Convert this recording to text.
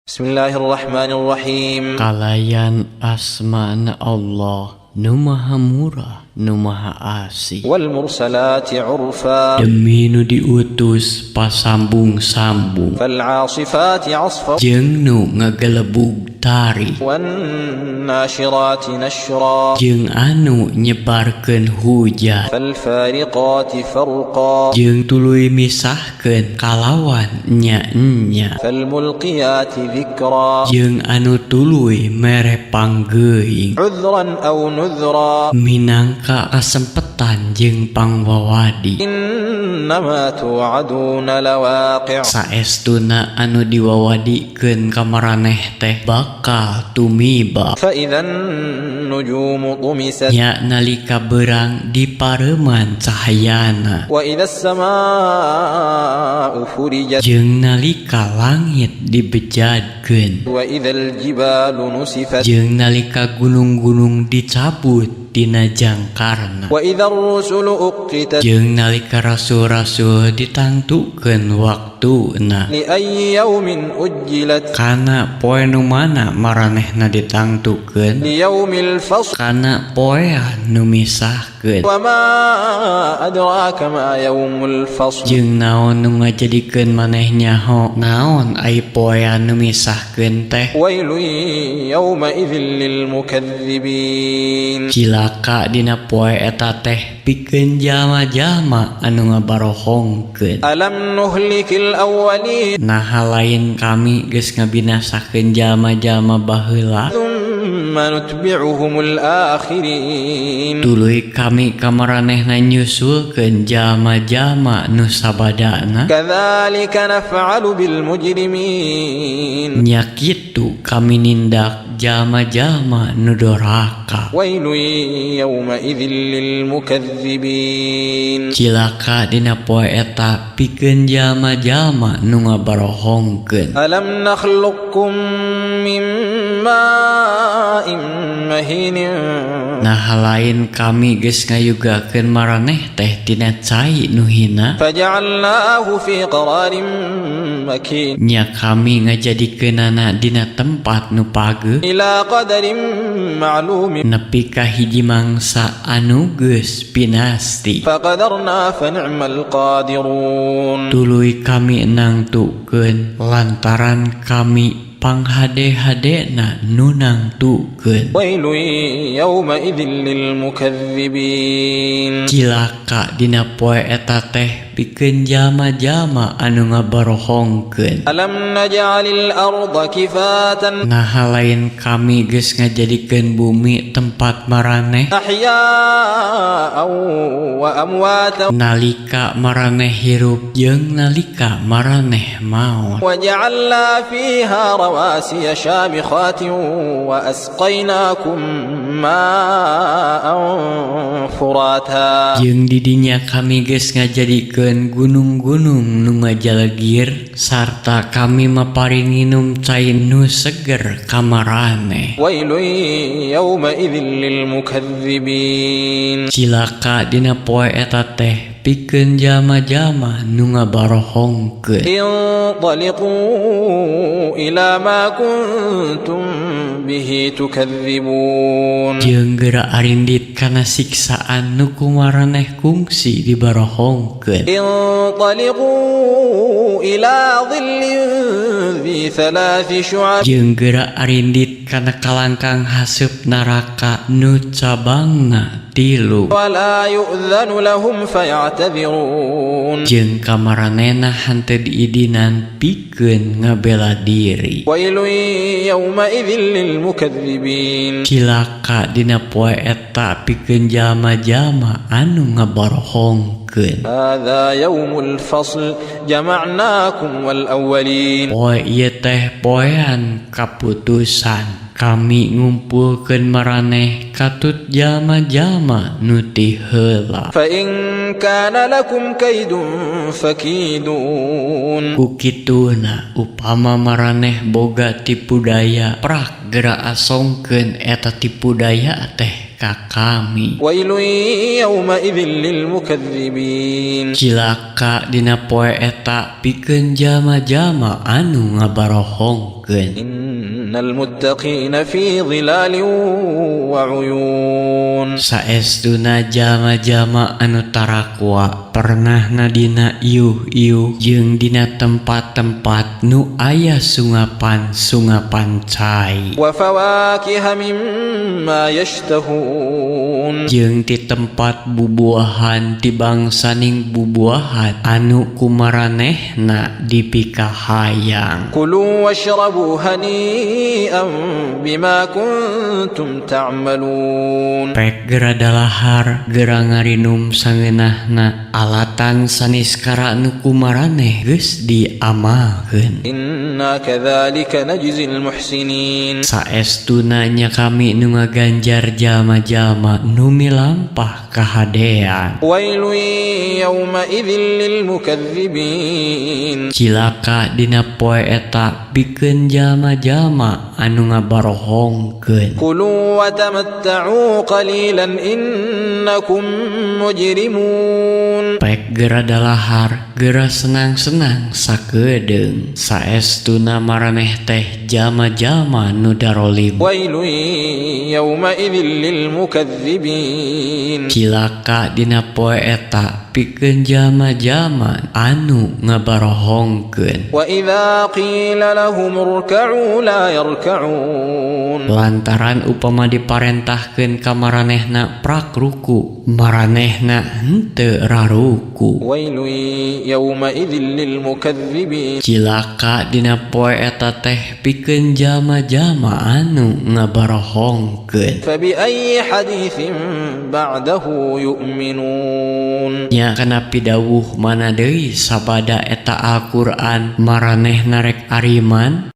بسم الله الرحمن الرحيم. Kalayan asmana Allah nu maha murah, nu maha asih. والمرسلات عرفا. Demi nu diutus pasambung-sambung. فالعاصفات عصفا. Jeung nu ngagelebug tarik. والناشرات نشرا. Jeung anu nyebarkeun hujan. فالفارقات فرقا. Jeung tuluy misahkeun kalawan nya-nya. فالملقيات ذكرا. Jeung anu tuluy mere panggeuing. عذرا أو نذرا. Minangka kasempetan jeung pangwawadi. إنما توعدون لواقع. Saestuna anu diwawadikeun ka maraneh teh bakal tumiba. فإذا النجوم طمست. Nya nalika beurang dipareuman cahayana. وإذا السماء فرجت. Jeung nalika langit dibejadkeun. وإذا الجبال نسفت. Jeung nalika gunung-gunung dicabut tina jangkarna. وإذا الرسل أقتت. Jeung nalika rasul-rasul ditangtukeun waktuna. لأي يوم أجلت. Kana poe nu mana maranehna ditangtukeun? ليوم الفصل. Kana poean nu misahkeun. وما أدراك ما يوم الفصل. Jeung naon nu ngajadikeun maneh nyaho naon ai poean nu misahkeun teh? ويل يومئذ للمكذبين. Cilaka dina poe eta teh pikeun jalma-jalma anu ngabarohongkeun. ألم نهلك الأولين. Naha lain kami geus ngabinasakeun jalma-jalma baheula? ثم نتبعهم الآخرين. Tuluy kami kamaranehna nyusulkeun jalma-jalma nu sabadana. كذلك نفعل بالمجرمين. Nya kitu kami nindak jalma-jalma nu doraka. ويل يومئذ للمكذبين. Cilaka dina poe eta pikeun jalma-jalma nu ngabarohongkeun. ألم نخلقكم من ماء مهين. Nah, lain kami geus ngayugakeun maraneh teh tina cai nu hina? فجعلناه في قرار مكين. Nya kami ngajadikeunana dina tempat nu pageuh. إلى قدر معلوم. Nepi ka hiji mangsa anu geus pinasti. فقدرنا فنعم القادرون. Tuluy kami nangtukeun lantaran kami panghade-hadena nu nangtukeun. ويل يومئذ للمكذبين. Cilaka dina poe eta teh pikeun jalma-jalma anu ngabarohongkeun. ألم نجعل الأرض كفاتا. Nah, lain kami geus ngajadikeun bumi tempat maraneh? أحياء وأمواتا. Nalika maraneh hirup jeung nalika maraneh maot. وجعلنا فيها رواسي شامخات وأسقيناكم ماء فراتا. Jeung didinya kami geus ngajadikeun gunung-gunung nu ngajalagir sarta kami maparin nginum cai nu seger ka maraneh. ويل يومئذ للمكذبين. Cilaka dina poe eta teh pikeun jalma-jalma nu ngabarohongkeun. انطلقوا إلى ما كنتم به تكذبون. Jeung geura arindit kana siksaan nu ku maraneh kungsi dibarohongkeun. انطلقوا إلى ظل ذي ثلاث شعب. Jeung geura arindit kana kalangkang haseup neraka nu cabangna tilu. ولا يؤذن لهم فيعتذرون. Jeung kamaranehna henteu diidinan pikeun ngabela diri. ويل يومئذ للمكذبين. Cilaka dina poe eta pikeun jalma-jalma anu ngabarohongkeun. هذا يوم الفصل جمعناكم والأولين. Poe ieu teh poean kaputusan, kami ngumpulkeun maraneh katut jalma-jalma nu ti heula. فإن كان لكم كيد فكيدون. Ku kituna, upama maraneh boga tipu daya, prak geura asongkeun eta tipu daya teh ka kami. ويل يومئذ للمكذبين. Cilaka dina poe eta pikeun jalma-jalma anu ngabarohongkeun. ngabarohongkeun. إن المتقين في ظلال وعيون. Saestuna jalma-jalma anu tarakwa pernahna dina iuh-iuh jeung dina tempat-tempat nu aya sungapan-sungapan cai. وفواكه مما يشتهون. Jeung ti tempat bubuahan ti bangsaning bubuahan anu kumaranehna dipikahayang. كلوا واشربوا هنيئا بما كنتم تعملون. Pek gera dalahar, gera ngarinum sangeunahna alatan saniskara nu kumaraneh geus diamalkeun. إنا كذلك نجزي المحسنين. Saestuna nya kami nu ngaganjar jalma-jalma nu milampah kahadean. ويل يومئذ للمكذبين. Cilaka dina poe eta pikeun jalma-jalma anu ngabarohongkeun. كلوا وتمتعوا قليلا إنكم مجرمون. Pek gera dalahar, gera senang-senang sakedeung, saestuna maraneh teh jalma-jalma nu darolim. ويل يومئذ للمكذبين. Cilaka dina poe eta pikeun jalma-jalma anu ngabarohongkeun. وإذا قيل لهم اركعوا لا يركعون. Lantaran upama diparentahkeun ka maranehna prak ruku, maranehna henteu raruku. ويل يومئذ للمكذبين. Cilaka dina poe eta teh pikeun jalma-jalma anu ngabarohongkeun. فبأي حديث بعده يؤمنون؟ Nya kana pidawuh mana deui sabada eta Al-Qur'an maranehna rek ariman?